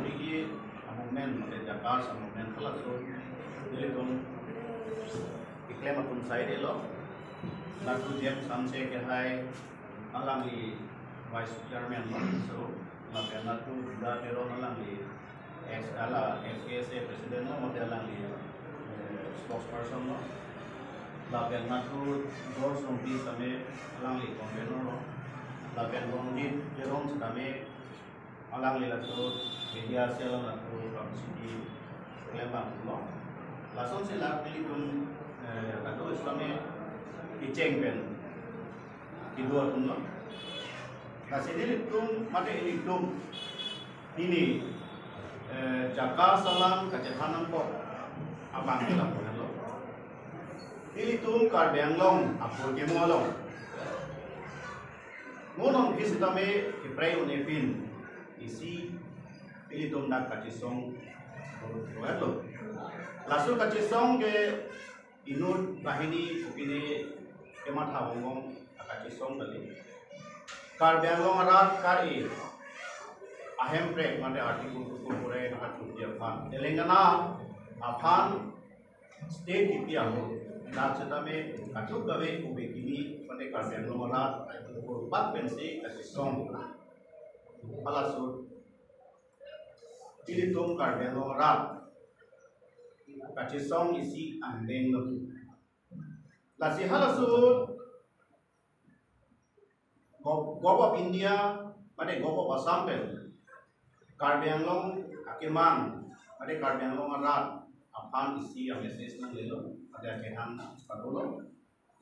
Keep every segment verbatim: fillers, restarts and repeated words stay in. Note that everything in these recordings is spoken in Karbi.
Niki a-movement, mate Jakka Chakma movement halaso nelitum keklem atum saidelo. Natu James Hanse kehai alangli vice chairman lo, so lapen natu Buddha Teron alangli ex, ala ex K S A president lo, mate alangli, eh, spokesperson lo. Lapen natu George Rongpi sitame alangli convener lo. Lapen Ronjit Teron sitame alangli laso media cell laso publicity klem abang lo. Lasonsi la nelitum, eh, kado sitame kecheng pen kedo atum lo. Lasi nelitum mate ilitum pini, eh, Jakka Salam kachethan nangkok abang ke lapu lo. Ilitum Karbi Anglong apor kemo along mo nonke sitame keprek un-e pin isi ilitum dak kachesong ro-et lo. Laso kachesong ke inut banghini kopine kematha bongbong akachesong kali. Karbi Anglong arat kar-e ahemprek mate Article two four four A nangkachokji aphan, Telangana aphan state kipi ahut, dak sitame kadokave ove kimi mate Karbi Anglong arat ai purpat pensi kachesong. Halaso ilitum Karbi Anglong arat kachesong isi angdeng lo. Lasi halaso Gov-, Govt of India mate Govt of Assam pen Karbi Anglong akemang mate Karbi Anglong arat aphan isi a-message nanglelo, mate akehang padolo.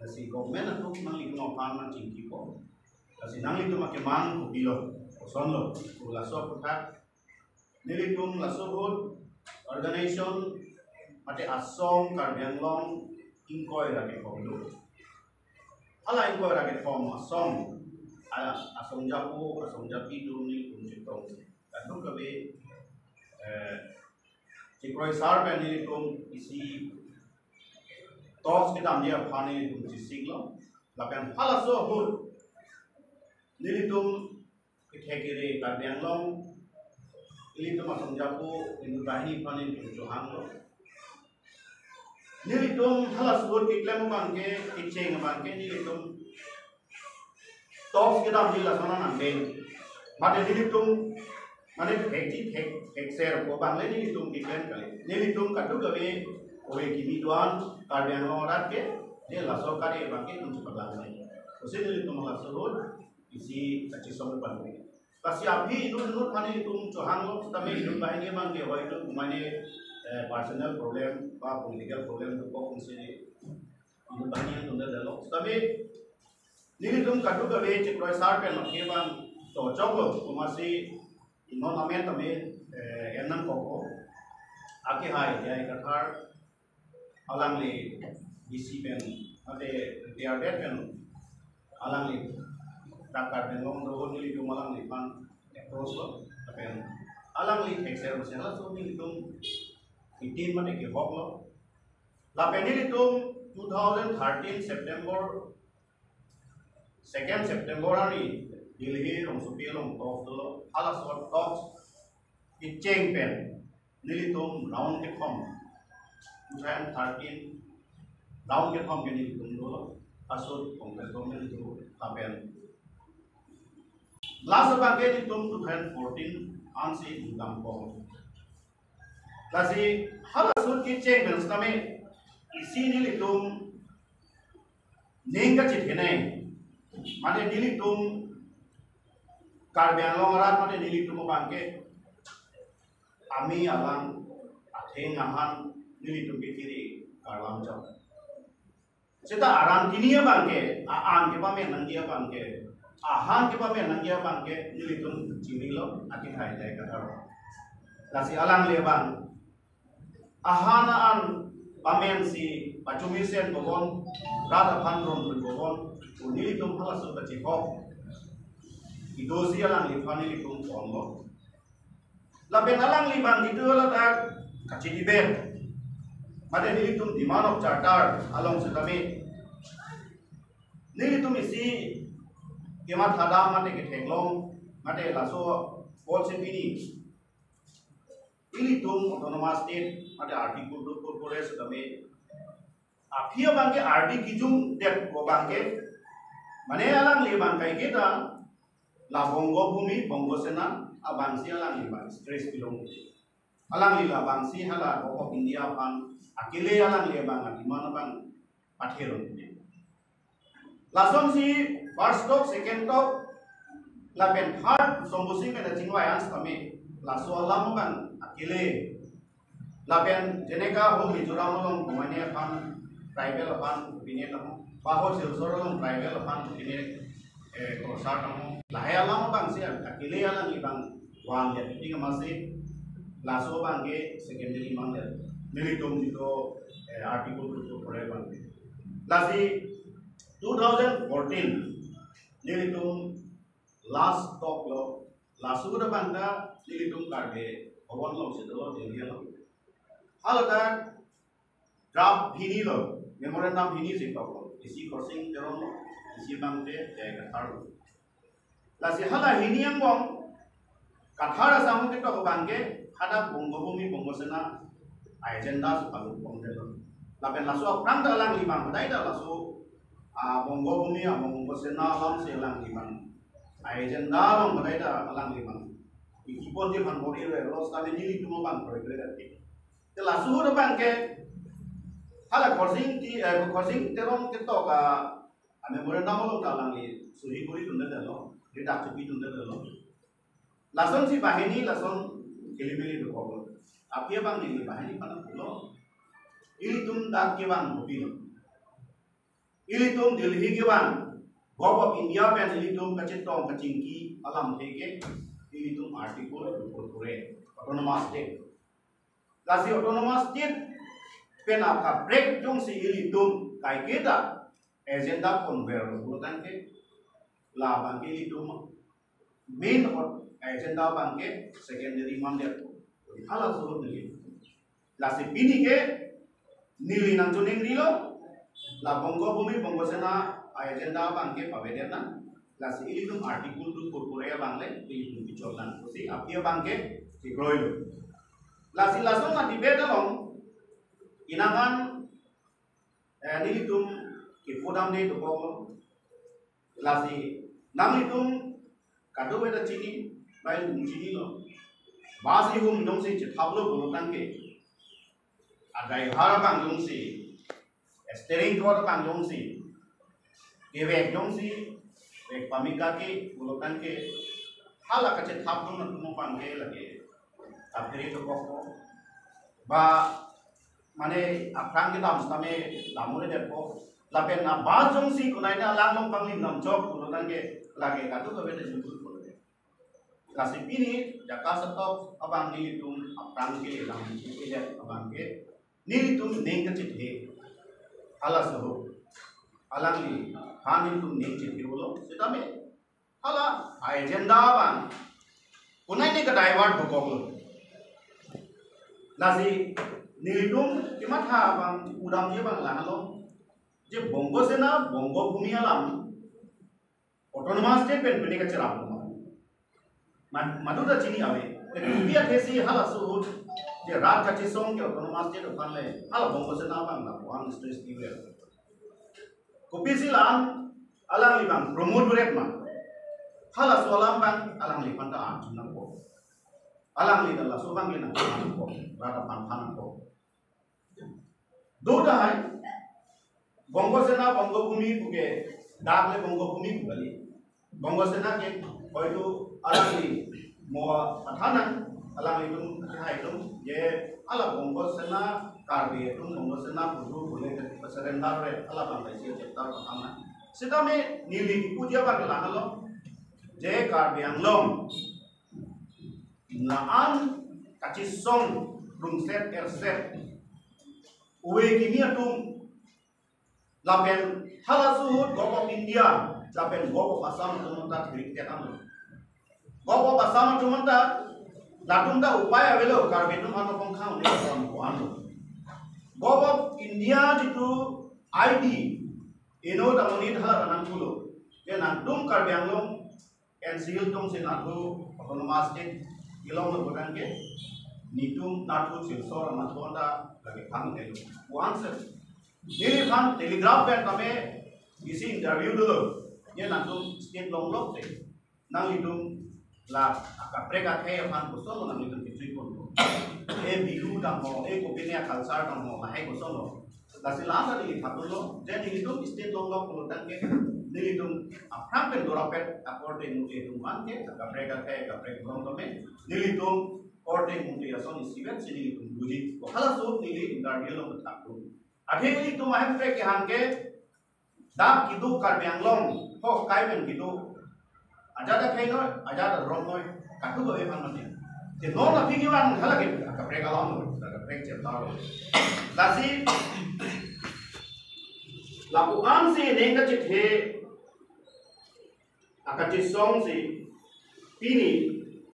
Lasi government atum nanglitum aphan nangchingkipo. Lasi nanglitum akemang kopilo, kosonlo, laso aphuthak nelitum laso ahut organization mate asong Karbi Anglong ingkoi ra kethom do. Hala ingkoi ra kethom asong, a-, asong japo, asong japi atum nelitum chetong. Kadokave, eh, chekroi sar pen nelitum isi talks kedamji aphan nelitum chesiklo. Lapen halaso ahut nelitum kethek kere Karbi Anglong, ilitum asong japo, inut banghini aphan nelitum chohanglo. Nelitum halaso ahut keklem abang ke, kecheng abang ke nelitum talks kedamji lason an angdeng. Mate nelitum mane thekji thek, thekser ko abang le nelitum keklem kali. Nelitum kadokave ove kimi do-an Karbi Anglong arat ke, je laso kare abang ke itum chepaklang nai. Pusi nelitum halaso ahut isi kachesong pan. Lasi aphi inut inut aphan nelitum chohanglo, sitame inut banghini abang ke hoi itum mane, eh, personal problem ba political problem dokok pusi inut banghini atum ta dalo. Sitame nelitum kadokave chekroi sar pen lake abang to choklo, komatsi non amen tame, eh, en nangkokpo. Akehai J I Kathar alangli D C pen, ate retired pen alangli dak Karbi Anglong do ahut nelitum alangliphan approach lo, lapen alangli thekser mesen laso nelitum meeting mane kehoklo. Lapen nelitum two thousand thirteen September, second September arni Delhi rongsopi along talks dolo. Halaso talks kecheng pen nelitum round kethom, two thousand thirteen round kethom ke nelitum dolo. Asut Congress government do, lapen last abang ke nelitum two thousand fourteen ansi dam kong. Lasi halaso ahut kecheng pen sitame isi nelitum ning kachethenei, mane nelitum Karbi Anglong arat mane nelitum abang ke ami alang atheng ahan nelitum kiri karlam chok. Seta arang kini abang ke, a-an kepamen nangji abang ke, ahan kepamen nangji abang ke nelitum chinilo, akehai J I Kathar. Lasi alangli abang ahan an pamensi pachumisen bobon, rat aphan ron ron bobon, nelitum halaso kachihok idosi alangliphan nelitum ponlo. Lapen alangli abang itu ladak kachidi ber, mate nelitum demand of charter along sitame nelitum isi kematha dam mate ketheklong, mate laso apotsi pini Ilitum autonomous state mate article two four four A setame aphi abangke ardi kijung det ko abangke, mane alangli abang kaiketa la Bongo Bhumi, Bongo Sena abangsi alangli abang stress pilong. Alangli labangsi hala Govt of India aphan akele alangli abang a-demand abang patherun. Lasonsi first talk, second talk, lapen third Shambhu Sing pen kachingvai an setame laso alam abang akele. Lapen jeneka ho Mizoram along Bhumani aphan tribal aphan pine tamo, ba ho Silchar along tribal aphan pine, eh, Khorsar tamo. Lahai alam abangsi akele alangli abang vangdet, tingma si laso abangke secondary mandet. Nelitum jitu, eh, article two four four A abang. Lasi two thousand fourteen nelitum last talk lo, laso ahut abang ta nelitum Karbi Bhawan alongsi dolo, Delhi along. Hala ta draft hini lo, memorandum hini si talk lo, isi Khorsing Teron lo, isi abangke J I Kathar lo. Lasi hala hini angbong Kathar asamung ketok abangke hadak Bongo Bhumi, Bongo Sena agenda si palut pondetlo. Lapen laso aphrang ta alangli abang badai ta laso, ah, Bongo Bhumi, ah, Bongo Sena alamsi alangli abang agenda along badai ta alangli abang ikiponji aphan bor-i lo, setame nelitum abang program ake. Te laso ahut abangke hala Khorsing Te, eh, Khorsing Teron ketok a, a-memorandum along ta alangli suhi kuri tundetlo, redak chepi tundetlo. Lasonsi banghini lason kelimili dokoklo. Aphi abang neli banghini aphan pulo, ilitum dak kevang kopi lo? Ilitum Delhi kevang, Govt of India pen ilitum kachetong kachingki alamthe ke ilitum article two four four A, autonomous state. Lasi autonomous state pen akaprek jongsi ilitum kaiketa agenda convert lo pulotangte, labangke ilitum main agenda abangke secondary mandet. Hala suruh neli. Lasi pini ke neli nangchoningrilo, la Bongo Bhumi, Bongo Sena agenda abangke pavedet nang. Lasi ilitum article two four four A abang le ilitum kechok nang pusi aphi abangke chekroilo. Lasi lason a-debate along inangan, eh, nelitum kepudamde dokoklo. Lasi nanglitum kadokave ta chini, bai ilitum chinilo. Bus ihum jongsi chethaplo pulotangte, a-driver abang jongsi, steering rod abang jongsi, kevek jongsi vek pame kake pulotangte, hala kachethapdun atum abangke lake kaphere dokokpo. Ba mane aphrang kedam setame dam-un-edetpo. Lapen a-bus jongsi konatne alanglong panglim damchok pulotangte lake kadokave ta jumut pulote. Lasi pini jaka satok abang nelitum aphrang ke lam edet abangke nelitum ning kachethe. Hala suruh alangli aphan nelitum ning chethe pulo. Setame hala agenda abang konatne ka-divert dokoklo. Lasi nelitum kematha abang pudamji abang lahelo, je Bongo Sena, Bongo Bhumi alam autonomous state pen pine kacherap ma. Ma-, madu ta chini ave. Te kopi athesi hala suruh je rat kachesong ke autonomous state aphan le hala Bongo Sena abang lapu-an stress diver. Kopisi la-an alangli abang promote ret ma? Halaso alam abang alangliphan ta arju nangpo. Alangli ta laso abang ke nangpo, rat aphan phan nangpo. Do tahai, Bongo Sena, Bongo Bhumi puke, dak le Bongo Bhumi pu kali. Bongo Sena ke hoito alangli mo pathanan, alanglitum, hai atum, je hala Bongo Sena, Karbi atum Bongo Sena pudu pule ke surrender re, hala abang kaisi chapter pathanan. Setame neli kipuji abang ke lahelo, je Karbi Anglong la-an kachesong rungset erset, ove kimi atum, lapen halaso ahut Govt of India lapen Govt of Assam atum ta thirik tet anlo. Govt of Assam atum ta, latum ta upai avelo, Karbi atum aphan kongkhang ne kon ko anlo. Govt of India jitu I D, ino ta monit hala ta nangpulo, je nangtum Karbi Anglong N C Hills atum si nangtum autonomous state kelonglo pulotangte, Netum nathu Silchar amat konda lagi thang helo. Once neliphan telegraph pen tame isi interview dolo. Ye nangtum state longlok te. Nanglitum la akaprek akhei aphan kosonlo nanglitum kechui ponpo. E Bihu tangho, e kopine culture tangho, lahai kosonlo. Lasi lam ta neli thaplo, je nelitum state longlok pulo tangte, nelitum aphrang pen dorapet akorte mute atum an ke, akaprek akhei, akaprek brom tame, nelitum korte mute ason isivet si nelitum buji. Ko halaso neli interview along thaplo. Athe nelitum ahemprek kehang ke, dak kedo Karbi Anglong, ho kai pen kedo. Ajat akhei noi, ajat arom noi, katu gawe aphan mati. Te non aphi kevan hala ke, akaprek alam noi, akaprek chepta lo. Lasi, lapu-an si neng kachethe, akachesong si, pini,